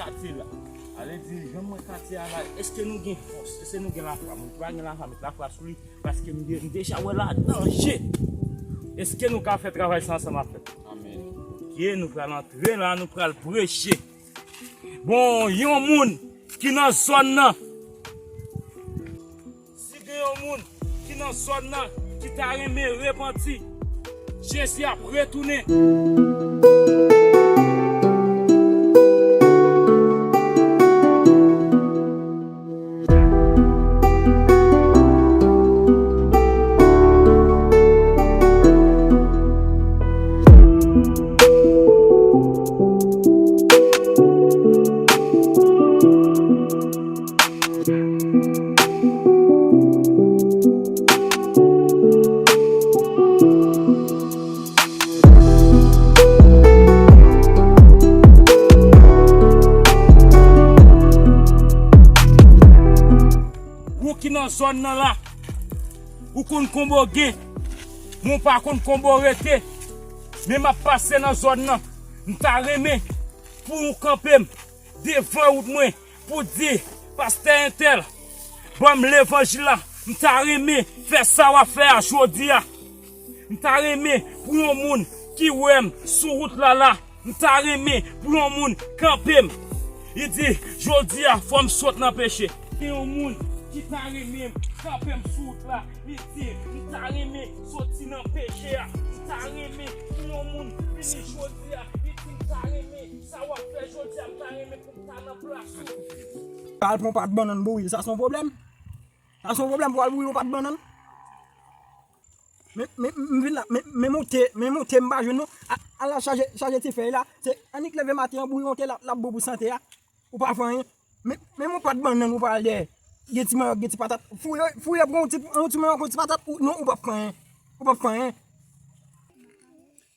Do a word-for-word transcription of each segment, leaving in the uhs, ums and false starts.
Katye la. Ale dirijan mwen katye a la, èske nou gen fòs? Èske nou gen lafwa? Moun ki pa gen lafwa, met lafwa sou li, paske m de-, m deja wè la danje. Èske nou ka fè travay sa ansanm avè m? Amèn. Ok, nou pral antre la, nou pral preche. Bon, yon moun ki nan zòn nan, si gen yon moun ki nan zòn nan ki ta renmen repanti, Jezi ap retounen. Ou ki nan zòn nan la, ou konn konbo gen, men w pa konn konbo rete. Men m ap pase nan zòn nan, m ta renmen pou ou kanpe m devan wout mwen pou di, pastè entèl, ban m levanjil la, m ta renmen fè sa w ap fè a jodi a. M ta renmen pou yon moun ki wè m sou wout la la, m ta renmen pou yon moun kanpe m. Li di, jodi a, fò m sot nan peche. Gen yon moun ki ta renmen kanpe m sou wout la. Li di, m ta renmen soti nan peche a. M ta renmen pou yon moun vini jodi a. Li di, m ta renmen sa w ap fè jodi a, m ta renmen pou m ta nan plas ou. Al pran yon pat bannann boure, sa se yon pwoblèm? Sa se yon pwoblèm pou al boure yon pat bannann? Men, men, m vin la, men, men moute, men moute m pa jwenn non. A, al la chaje, chaje ti fèy la. Se annik leve maten an, bouyon te la, l ap bon pou sante a. Ou pa fè anyen. Men, men yon pat bannann ou pral dèyè. Gen ti manyòk, gen ti patat. Fouye, fouye pran yon ti, yon ti manyòk, yon ti patat. Ou, non, ou p ap fè anyen. Ou p ap fè anyen.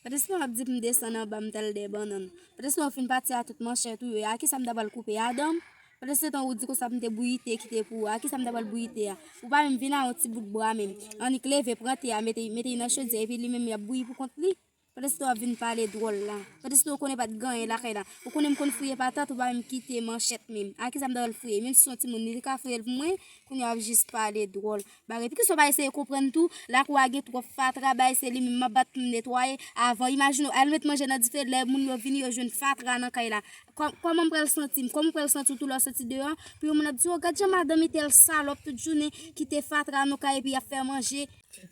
Pandan se tan w ap di pou m desann anba, m t al dèyè bannann. Pandan se tan w fin pati a tout manchèt ou yo, a kisa m ta pral koupe? A dan m? Pandan se tan ou di konsa pou m te bouyi te kite pou ou, a kisa m ta pral bouyi te a? Ou pa menm vin a yon ti bout bwa menm. Annik leve, pran te a, mete, mete nan chodyè, epi li menm y ap bouyi pou kont li. Pandan se tan w ap vin pale dwòl la. Pandan se tan ou konnen pa t gen anyen lakay la. Ou konnen m konn fouye patat, ou pa menm kite manchèt menm. A kisa m ta pral fouye? Menm si se yon timoun, li ka fouye l pou mwen, kounye a w ap jis pale dwòl. Bagay, poukisa w pa eseye konprann tou? Lakou a gen twòp fatra, bagay, se li menm m ap bat pou m netwaye. Avan, imajine w, al met manje nan dife, lè moun yo vini, yo jwenn fatra nan kay la. Kò-, kòman m pral santi m? Kòman w pral santi w tou lè w soti deyò? Pou yon moun ap di, "O, gad jan madanm entèl salòp tout jounen, kite fatra nan kay epi y ap fè manje."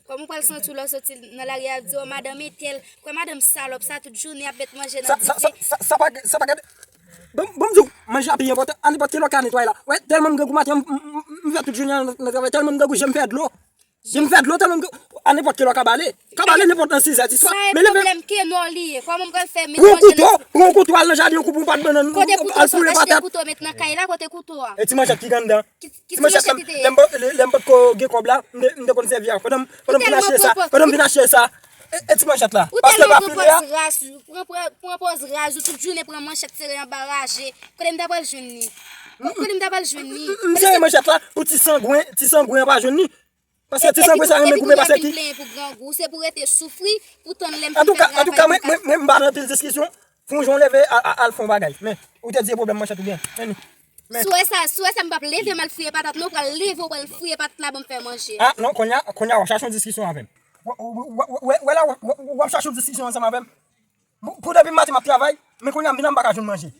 Kòman w pral santi w lè w soti nan lari a, ap di, "O, madanm entèl, kwè madanm salòp sa, tout jounen ap met manje nan dife." Sa, sa, sa, sa, sa pa, sa pa gade. Bon, bon, m di w, manje a pi enpòtan. A nenpòt kilè w ka netwaye la. Wè, tèlman m grangou maten, m, m, m, m fè tout jounen an nan, nan travay, tèlman m grangou, je m fè dlo. Je m fè dlo, tèlman m grangou. A nenpòt kilè w ka bale. Ka bale nenpòt nan sis è, di swa. Sa e pwoblèm ke non li ye. Kòman m pral fè met manje nan... Pran yon kouto, pran yon kouto, al nan jaden, koupe yon pat bannann, al fouye patat. Kote kouto sa? Ou t achte kouto, met nan kay la, kote kouto a? E ti manchèt ki anndan? Ki, ki ti manchèt la, lè m pa, lè, lè m potko gen kòb la, m te, m te konn sèvi ak. Pandan m, pandan m vin achte sa, pandan m vin achte sa. E, e ti manchèt la, pastè pa file a. Ou tèlman pran pòz raz, pran, pran, pran pòz raz, ou tout jounen pran manchèt sere anba raje. Kote m ta pral jwenn li? Kote m ta pral jwenn li? M, m, m sere manchèt la pou ti sangwen, ti sangwen an pa jwenn li. Paske ti sangwen sa renmen goumen pase ki. Epi kounye a vin plenyen pou grangou, se pou rete soufri, pou tann lè m fin fè travay pou... Antouka, antouka, mwen, mwen, mwen m pa nan pil diskisyon. Fè yon jan w leve, a, a, al fè yon bagay. Men, ou te di e pwoblèm manchèt ou gen. Men, men. Si w wè sa, si w wè sa, m p ap leve m al fouye patat non, ou pral leve, ou pral fouye patat la, ban m fè manje. A, non, kounye a, kounye a, w ap chache yon diskisyon avè m. W, w, w, w, w, w, w, w ap chache yon diskisyon ansanm avè m. Pou, pou depi maten m ap travay, men kounye a m vin la m pa ka jwenn manje.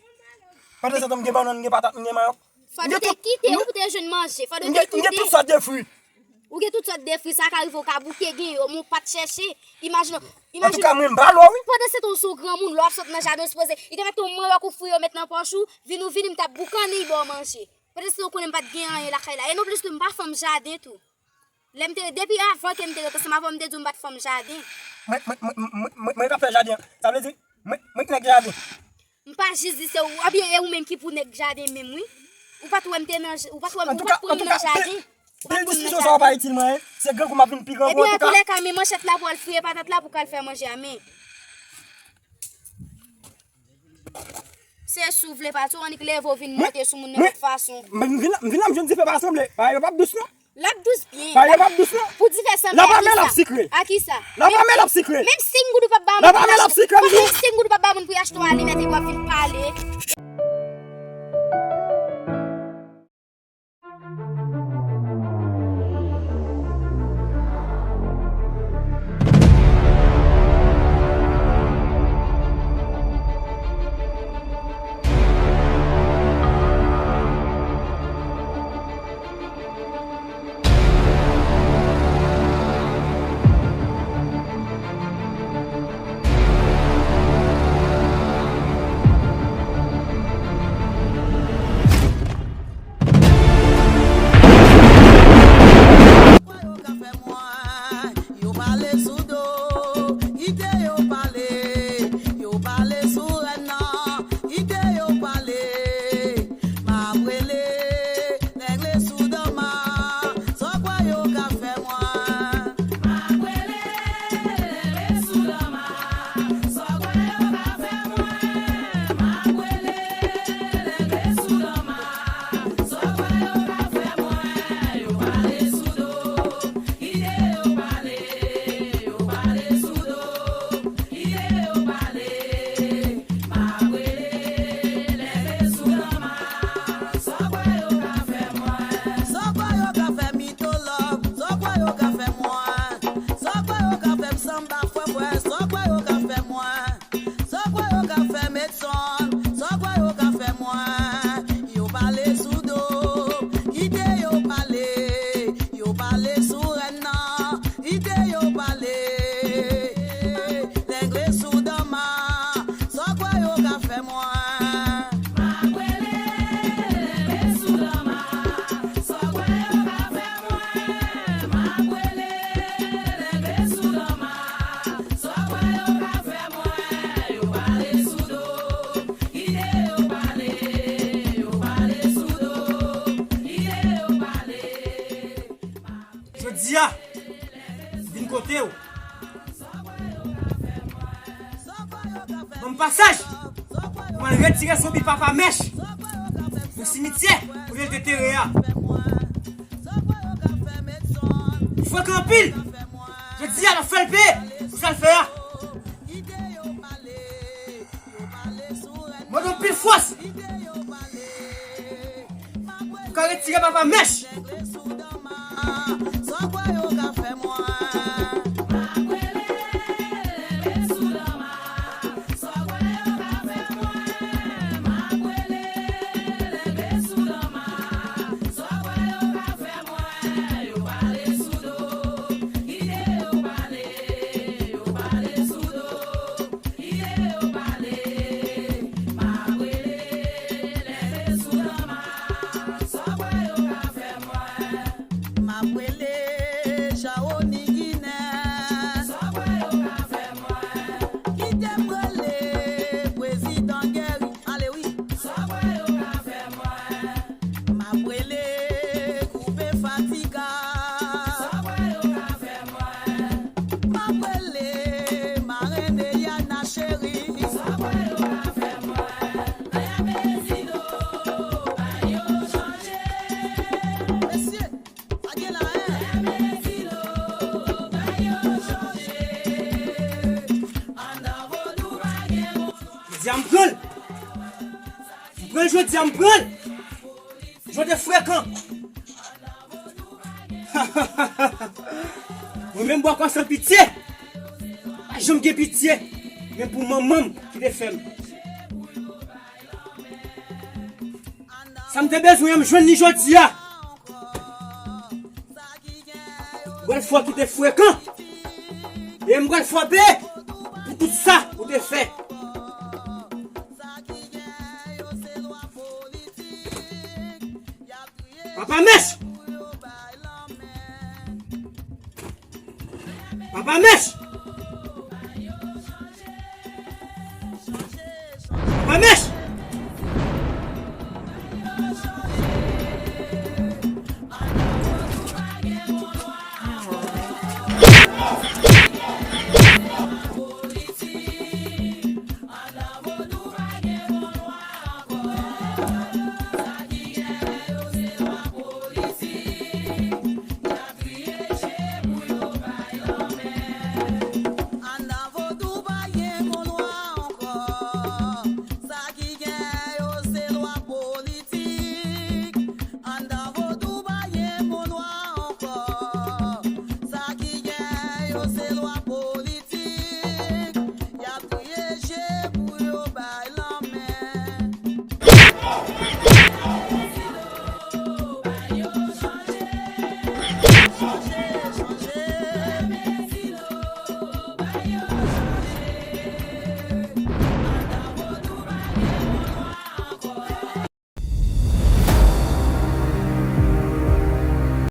Pandan se tan m gen bannann, m gen patat, m gen manyòk. Fò w te kite, ou pou te jwenn manje. Fò w te kite. M gen tout sòt de fwi. Ou gen tout sòt de fwi, sa ka rive w ka bouke gen yo, men w pa t chèche. Imajine w, imajine w. Antouka, mwen m pa lò, wi. Pandan se tan w se yon granmoun, lè w ap sot nan jaden, w sipoze, li te mete yon manyòk ou fouye w met nan pòch ou, vin ou vini, m t ap boukannen ba w manje. Pandan se tan ou konnen m pa t gen anyen lakay la. E nonplis tou, m pa fanm jaden tou. Lè m te, depi avan ke m te ret ansanm avè w, m te di w m pa t fanm jaden. Mwen, mwen, mwen, mwen, mwen, mwen k ap fè jaden an. Sa vle di, mwen, mwen k nèg jaden. M pa jis di se ou, oubyen e ou menm ki pou nèg jaden menm, wi. Ou pa t wè m te nan j-, ou pa t wè m, ou pa t pran m nan jaden. Antouka, antouka, pil, pil diskisyon sa yo pa itil mwen, en. Se grangou m ap vin pi grangou, antouka. Epi, antoulèka, men manchèt la pou al fouye patat la pou k al fè manje a, men. Se si w vle pati, w annik leve w vin monte sou moun nenpòt fason. Mwen, mwen, m vin la, m vin la, m jwenn dife pa sanble. Bagay yo p ap dous, non. L ap dous byen. Bagay yo p ap dous, non. Pou dife sanble, a kisa? L ap ame, l ap sikre. A kisa? L ap ame, l ap sikre. Menm, menm senk goud ou p ap ba moun pou y achte, menm senk goud ou p ap ba moun pou y achte yon alimè, epi w ap vin pale. Yo pale sou do, kite yo pale, yo pale sou rèn nan, kite yo pale. M ap rele, règle sou dòma, sa w kwè yo ka fè mwen? M ap rele, règle sou dòma, sa w kwè yo ka fè mwen? M ap rele, règle sou dòma, sa w kwè yo ka fè mwen? Yo pale sou do, kite yo pale, yo pale sou do, kite yo pale. M ap rele, leve sou dòma, sa w kwè yo ka fè mwen? Sa w kwè yo ka fè m, Mitolòb? Sa w kwè yo ka fè mwen? Sa w kwè yo ka fè m, Sanba Fwèfwè? Sa w kwè yo ka fè mwen? Sa w kwè yo ka fè m, Edson? Sa w kwè yo ka fè mwen? Yo pale sou do, kite yo pale, yo pale sou rèn nan, kite yo pale. Lègle sou dòma, sa w kwè yo ka fè mwen? M ap rele, lègle sou dòma, sa w kwè yo ka fè mwen? M ap rele, lègle sou dòma, sa w kwè yo ka fè mwen? Yo pale sou do, kite yo pale, yo pale sou do, kite yo pale. Jodi a, vin kote w. Ban m pasaj pou m al retire zonbi Papa Mèch nan simityè kote l te tere a. Li frekan anpil. Jodi a, l ap fè l peye pou sa l fè a. Mande anpil fòs pou ka retire Papa Mèch. M ap rele Jawoni Ginen. Sa w kwè yo ka fè mwen? Kite m rele prezidan Gèri. Ale wi. Sa w kwè yo ka fè mwen? M ap rele Koupe Fatiga. Sa w kwè yo ka fè mwen? M ap rele marenn Eliana Cheri. Sa w kwè yo ka fè mwen? Kaya Mezino, bay yo chanje. Mesye, sa gen la, en? Kaya Mezino, bay yo chanje. Anndan vodou pa gen bon lwa. Jodi a m pran l. M pran l jodi a, m pran l. Jodi frekan. Mwen menm bò kò san pitye. Pa janm gen pitye. Men pou manman m ki te fè m. Sa m te bezwen an, m jwenn li jodi a. M pral fè w kite frekan. E m pral fè w peye pou tout sa ou te fè. Papa Mèch! Papa Mèch! Papa Mèch! Anndan vodou pa gen bon lwa ankò. Sa ki gen yo se lwa politik.